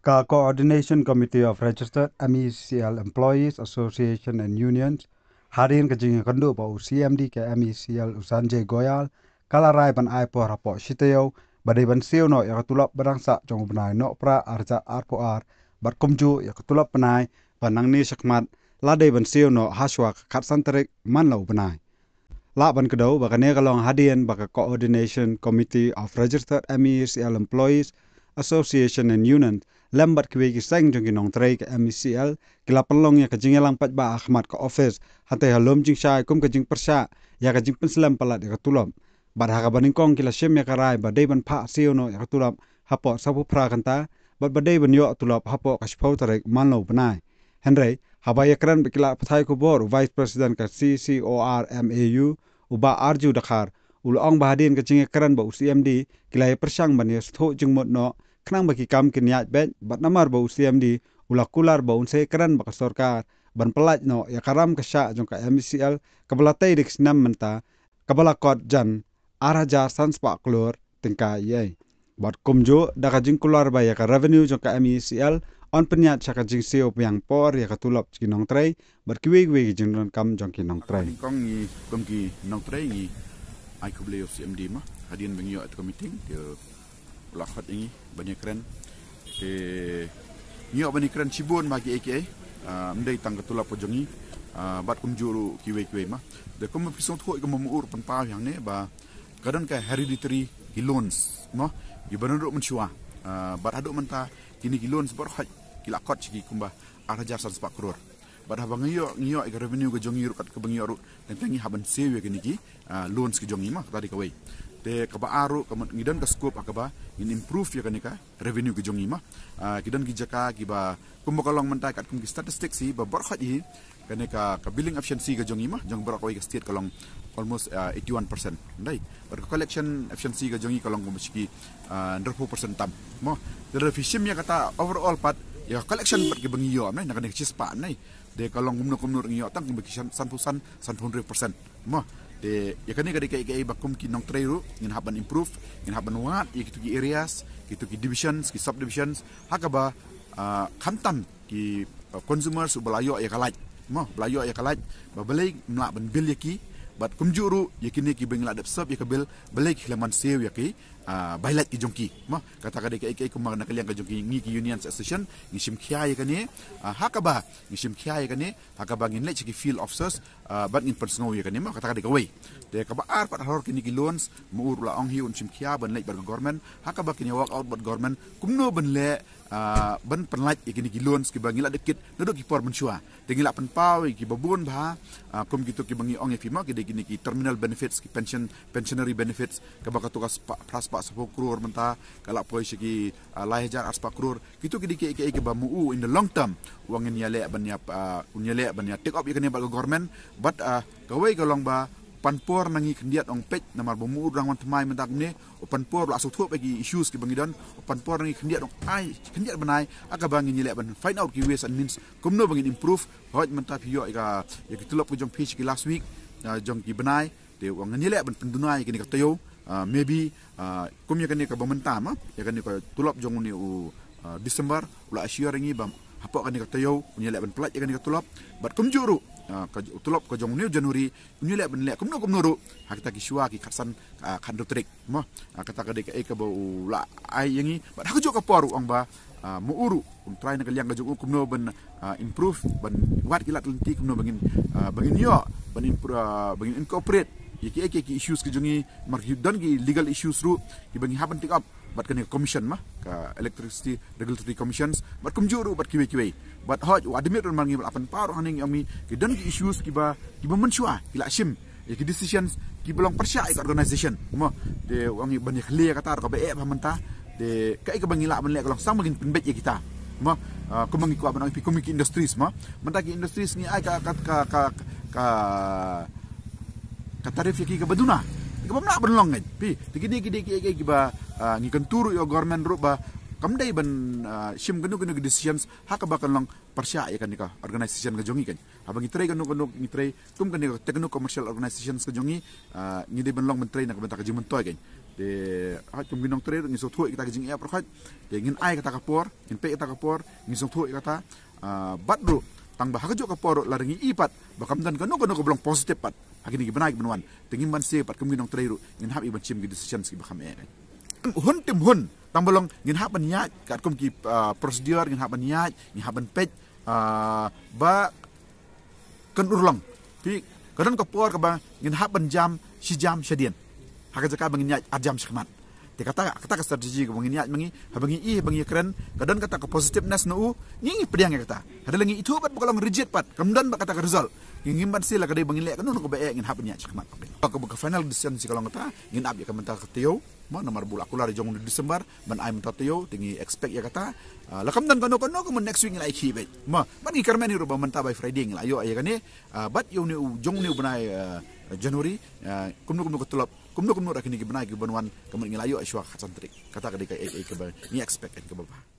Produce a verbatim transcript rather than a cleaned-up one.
Ka Coordination Committee of Registered M E C L Employees Association and Unions, hadien ka jingïakynduh bad u C M D ka M E C L u Sanjay Goyal, ka la rai ban ai por hapoh shi taïew ba dei ban siew noh ïa ka tulop ba dang sah jong u bnai Nohprah ar hajar arphew ar, bad kumjuh ïa ka tulop bnai ba nangne shakhmat la dei ban siew noh hashwa ka khatsan tarik man la u bnai. Lah ban kdew ba kane ka long hadien ba ka Coordination Committee of Registered M E C L Employees Association and Union lem bad kiwei ki seng jong ki nongtrei ka M E C L ki la pynlong ïa ka jingïalang paidbah ha khmat ka office, hangtei ha lum jingshai kum ka jingpyrshah ïa ka jingpynslem palat ïa ka tulop. Bad ha kaba nyngkong ki la shim ïa ka rai ba dei ban phah siew noh ïa ka tulop hapoh sawphew phra kynta, bad ba dei ban ïoh tulop hapoh ka shiphew tarik man la u bnai. Hynrei haba ïakren bad ki lad pathai khubor u Vice President ka C C O R M A U, u Bah Arju Dkhar, u la ong ba hadien ka jingïakren bad u C M D ki la ïapyrshang ban ïasngewthuh jingmut noh khnang ba ki kam kin ïaid beit, bad namar ba u C M D u la kular ba un sa ïakren bad ka sorkar ban pyllait noh ïa ka ram ka shah jong ka M E C L kaba la tei da ki snem mynta, kaba la kot jan ar hajar san spah klur tyngka ei ei. Bad kumjuh da ka jingkular ba ïa ka revenue jong ka M E C L yn pynïaid sha ka jingsiew biang por ïa ka tulop ki nongtrei bad kiwei kiwei ki jingdonkam jong ki nongtrei. Nyngkong ngi kum ki nongtrei ngi ai khublei ïa u C M D mo hadien ba ngi ïoh ïa ka meeting, te u la khot ïa ngi ban ïakren. Te ngi ïoh ban ïakren shibun ba kiei kiei, ah, ym dei tang ka tulop ka jong ngi, ah, bad kumjuh ruh kiwei kiwei mo. Te kum phi sngewthuh kumba ma u ruh pynpaw hangne ba ka don ka hereditary ki loans mo, kiba don ruh mynshuwa. Ah, bad haduh mynta kine ki loans baroh ki la kot sha ki kumba ar hajar san spah klur. Bad haba ngi ïoh, ngi ïoh ïa ka revenue ka jong ngi ruh, kat kaba ngi ïoh ruh, teng teng ngi hap ban siew ïa kine ki, ah, loans ki jong ngi mo, kata dei kawei. Te kaba ar ruh, ka mut ngi don ka scope ha kaba ngin improve ïa kane ka revenue ki jong ngi mo. Ah, ki don ki jaka kiba kumba ka long mynta katkum ki statistics hi ba baroh hi, kane ka, ka billing efficiency ka jong ngi mo, jong baroh kawei ka state ka long almost, ah, eighty-one percent. Ndai. Bad ka collection efficiency ka jong ngi ka long kumba shi ki, ah, hynriewphew percent tam mo. Te lada phi shim ïa kata overall pat, ïa ka collection pat kiba ngi ïoh, ndai, na kane ka shispah, ndai, te ka long kumno kumno ruh ngi ïoh tang kumba ki san, sanphew san, sanphew hynriew percent mo. Te ïa kane ka dei kaei kaei ba kum ki nongtrei ruh ngin hap ban improve, ngin hap ban wad ïa kito ki areas, kito ki divisions, ki subdivisions, ha kaba, ah, khamtam ki, ah, consumers uba la ïoh ïa ka light mo, ba la ïoh ïa ka light, ba balei ym lah ban bill ïa ki, bad kumjuh ruh ïa kine kiba ngi la dep serve ïa ka bill, balei ki khlem ban siew ïa ki, ah, bai light ki jong ki mo. Kata ka dei kaei kaei kumba na ka liang ka jong ki, ngi ki unions association ngi shim khia ïa kane, ah, ha kaba ngi shim khia ïa kane, ha kaba ngin leit sha ki field officers, ah, bad ngin pynsngew ïa kane mo, kata ka dei kawei. Te kaba ar pat halor kine ki loans, ma u ruh la ong hi un shim khia ban leit bad ka government, ha kaba kin ïa work out bad government kumno ban leh, ah, ban pynlait ïa kine ki loans kiba ngi la dep kit naduh ki por mynshuwa. Te ngi la pynpaw ïa kiba bun bha, ah, kum kito kiba ngi ong ïa phi mo, ki dei kine ki terminal benefits, ki pension, pensionary benefits, kaba katto ka spah, phra spah saphew klur mynta, ka la poi sha ki, ah, lai hajar ar spah klur. Kito ki dei kiei kiei kiba ma u in the long term u ong ngin ïaleh ban ïa, ah, un ïaleh ban ïa take up ïa kane bad ka government. Bad, ah, kawei ka long ba pan por na ngi khyndiat, ong peit, namar ba ma u dang wan thymmai mynta kumne, u pan por, u la sngewthuh ba ki issues kiba ngi don, u pan por na ngi khyndiat, ong ai khyndiat bnai ha kaba ngin ïaleh ban find out ki ways and means kumno ba ngin improve. Hooid, mynta phi ïoh ïa ka, ïa ki tulop ka jong phi sha ki last week, ah, jong ki bnai. Te u ong ngin ïaleh ban pynduna ïa kane ka taïew, ah, maybe, ah, kum ïa kane kaba mynta mo, ïa kane ka tulop jong une u, ah, December, u la assure ïa ngi ba hapoh kane ka taïew un ïaleh ban pyllait ïa kane ka tulop. Bad kumjuh ruh, ah, ka tulop ka jong une u January un ïaleh ban leh kumno kumno ruh ha kita ki shuwa ki khatsan, ah, khathynriew tarik mo. Ah, kata ka dei kaei kaba u la ai ïa ngi. Bad ha kajuh ka por u ong ba, ah, ma u ruh un try na ka liang ka jong u kumno ban, ah, improve, ban wad ki lad lynti kumno ba ngin, ah, ba ngin ïoh ban impro-, ah, ba ngin incorporate ïa kiei kiei ki issues ki jong ngi, namar ki don ki legal issues ruh kiba ngi hap ban take up bad kane ka commission mo, ka Electricity Regulatory Commissions, bad kumjuh ruh bad kiwei kiwei. Bad hooid, u admit ruh namar ngi la pynpaw ruh hangne, ngi ong ngi ki don ki issues kiba, kiba mynshuwa ki la shim ïa ki decisions kiba long pyrshah ïa ka organisation mo. Te u ong ngi ban ïa clear ïa kata ruh kaba eh bha mynta. Te kaei kaba ngi lah ban leh ka long sa ba ngin pynbeit ïa kita mo. Ah, kumba ngi kwah ban ong ïa phi, kum ki industries mo, mynta ki industries ngi ai ka, ka, ka, ka, ka, ka tariff ïa ki kaba duna, kaba ym lah ban long, kan. Phi, te kine ki dei kiei kiei kiba, ah, ngi kyntu ruh ïa u government ruh ba kam dei ban, ah, shim kano kano ki decisions ha kaba kan long pyrshah ïa kane ka organisation ka jong ngi, kan. Haba ngi trei kano kano, ngi trei kum kane ka techno commercial organisations ka jong ngi, ah, ngi dei ban long ban trei na ka bynta ka jingmyntoi, kan. Te hooid, kum ki nongtrei ruh ngin sngewthuh ïa kata ka jingeh ruh hooid. Te ngin ai kata ka por, ngin peit kata ka por, ngin sngewthuh ïa kata. Ah, bad ruh tang ba ha kajuh ka por ruh lada ngi i pat ba kam don kano kano kaba long positive pat ha kine ki bnai kiban wan, te ngin banse pat kum ki nongtrei ruh ngin hap ïa ban shim ki decisions kiba kham eh. Hun tim hun, tang ba long ngin hap ban ïaid katkum ki, ah, procedure, ngin hap ban ïaid, ngin hap ban peit, ah, ba kan urlong. Phi, ka don ka por kaba ngin hap ban jam shi jam shadien ha ka jaka ba ngin ïaid ar jam shakhmat. Te kata, kata ka strategy kaba ngin ïaid ma ngi, haba ngi i, haba ngi ïakren, ka don kata ka positiveness na u, ngi, ngi pdiang ïa kata. Hadien ngi ithuh pat ba ka long rigid pat, kam don ba kata ka result, ngin, ngin banse la ka dei ba ngin leh kano kaba eh, ngin hap ban ïaid shakhmat. Kaba ka final decision shi ka long kata, ngin ap ïa ka mynta ka taïew. Mo, namar ba la kular jong u December ban ai mynta taïew, te ngi expect ïa kata. Ah, la kam don kano kano, ka mut next week ngi la ïakhih beit. Mo, bad ngi kyrmen hi ruh ba mynta by Friday ngi la ïoh ïa kane. Ah, bad ïa une u jong une u bnai, ah, January, ah, kumno kumno ka tulop, kumno kumno ruh kine ki bnai kiban wan, ka mut ngi la ïoh shuwa khatsan tarik. Kata ka dei kaei kaei kaba ngi expect ïa kaba bha.